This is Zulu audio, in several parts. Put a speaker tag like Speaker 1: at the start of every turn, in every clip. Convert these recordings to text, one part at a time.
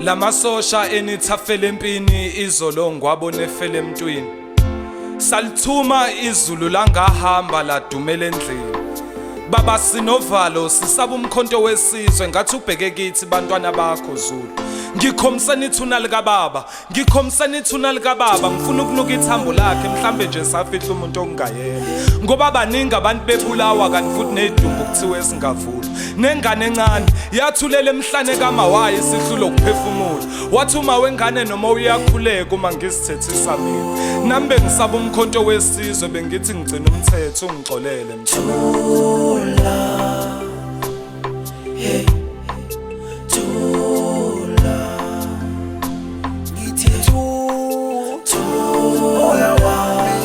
Speaker 1: Lamasosha enithafele empini izolo ngwabona efele emntwini. Salithuma izulu langahamba ladumela endlini. Baba sinovalo sisaba umkhonto wesizwe ngathi ubheke kithi bantwana bakho Zulu. Ngikhomisana ithuna likababa, ngikhomisana ithuna likababa, ngifuna ukunuka ithambo lakhe mhlambe nje safihla umuntu okungayena. Ngoba baningi abantu bebulawa kanti futhi nezidumbu kuthiwe singavula. Nengane encane yathulela emhlane kamawayo isihlulo ukuphefumula. Wathi uma wengane noma uyakhuleka uma ngizithethisa mina. Nami bengisaba umkhonto wesizwe bengithi ngigcina umthetho ungixolele
Speaker 2: Thula, hey, thula. Ngithi thula, moya wami.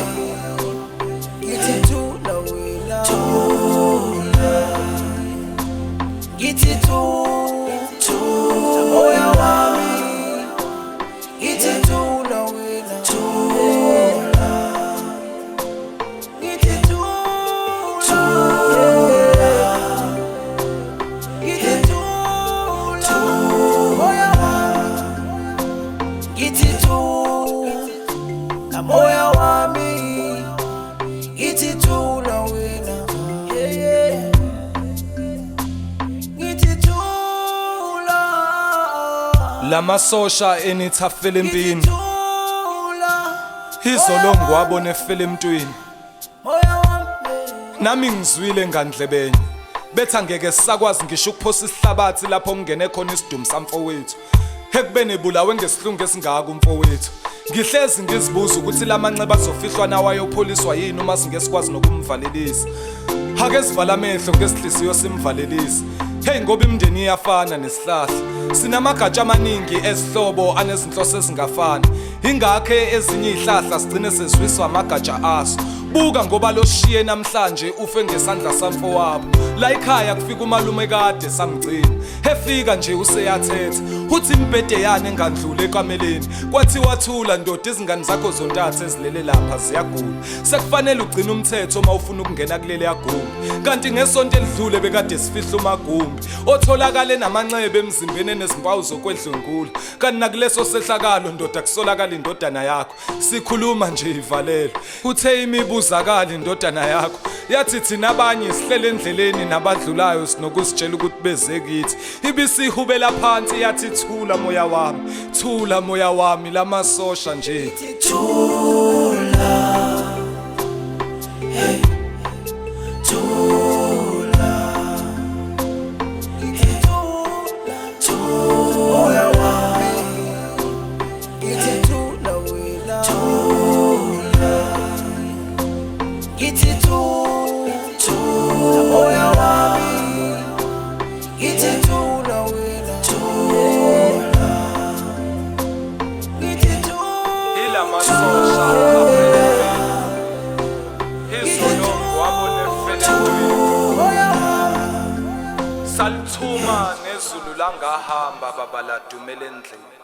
Speaker 2: Ngithi thula wena. Thula. Ngithi thula, moya wami. Ngithi thula wena. Thula. Ngithi thula. Ngithi thula, moya wami. Ngithi thula, moya wami. Ngithi thula wena. Yeah, yeah. Ngithi thula.
Speaker 1: Lamasosha enithafele
Speaker 2: Ngithi
Speaker 1: empini
Speaker 2: thula,
Speaker 1: izolo ngwabona efele emntwini.
Speaker 2: moya wami.
Speaker 1: Nami ngizwile ngandlebenye bethi angeke sisakwazi ngisho ukuphosa isihlabathi lapho kungene khona isidumu samfowethu ekubeni ebulawe ngesihlungu esingaka umfowethu. Ngihlezi ngizibuza ukuthi lamanxeba azofihlwa nawo ayopholiswa yini uma singesikwazi nokumvalelisa. Ake sivala amehlo ngesidlisiyo simvalelise. Hey, ngoba imindeni iyafana nesihlahla, sinamagatsha amaningi ezihlobo anezinhloso ezingafani, ingakho ezinye izihlahla sigcine sezwiswa amagatsha aso. Buka ngoba loshiye namhlanje ufe ngesandla samfowabo. La ekhaya kufika umalume kade samgcina, efika nje useyathetha uthi imbhede yani engandluli ekameleni. Kwathiwa thula ndoda, izingane zakho zontathu ezilele lapha ziyagula, sekufanele ugcine umthetho uma ufuna ukungena kuleli yagumbi. Kanti ngesonto elidlule bekade sifihla umagumbi otholakale namanxeba emzimbeni enezimpawu zokwedlwengula, kanti nakuleso sehlakalo ndoda kusolakala indodana yakho. Sikhuluma nje ivalelo uthe imibuzakala indodana yakho, yathi thina abanye sihlele endleleni nabadlulayo sinokusitshela ukuthi beze kithi. Ibisihubela phansi yathi thula moya wami, thula moya wami, lamasosha nje.
Speaker 2: Thula, hey, thula. Ngithi thula, thula, moya wami. Ngithi thula wena. Thula. Ngithi thula, thula, moya wami. Ngithi thula wena. Thula. Ngithi thula.
Speaker 1: Ilamasosha afele izolo ngwabona efele emntwini.
Speaker 2: Moya wami.
Speaker 1: Salithuma nezulu langahamba baba ladumela endlini.